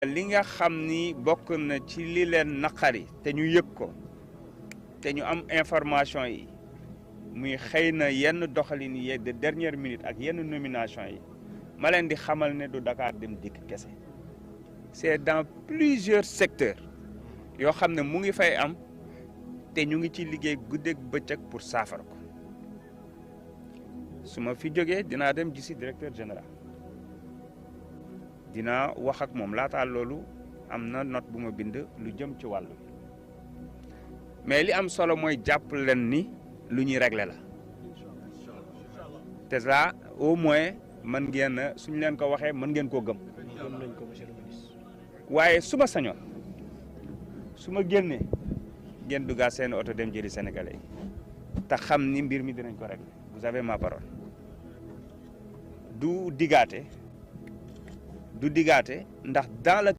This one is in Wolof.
li nga xam ni bokk na ci li leen naqari te ñu yëg ko te ñu am information yi muy xëy na yenn doxalin yi de dernière minute ak yenn nomination yi ma leen di xamal ne du Dakar Dem Dikk kese c'est dans plusieurs secteurs yoo xam ne mu ngi fay am te ñu ngi ci liggéey guddeeg bëccëg pour saafara ko su ma fi jógee dinaa dem gisi directeur général dinaa wax ak moom laataa loolu am na note bu ma bind lu jëm ci wàllu mais li am solo mooy jàpp leen ni lu ñuy régler la te ça au moins mën ngeen a suñ leen ko waxee mën ngeen koo gëm waaye su ma sañoon su ma génnee ngeen duggaat seen oto dem jëli sénégalais yi te xam ni mbir mi dinañ ko régler vous avez ma parole du digaate ndax dans le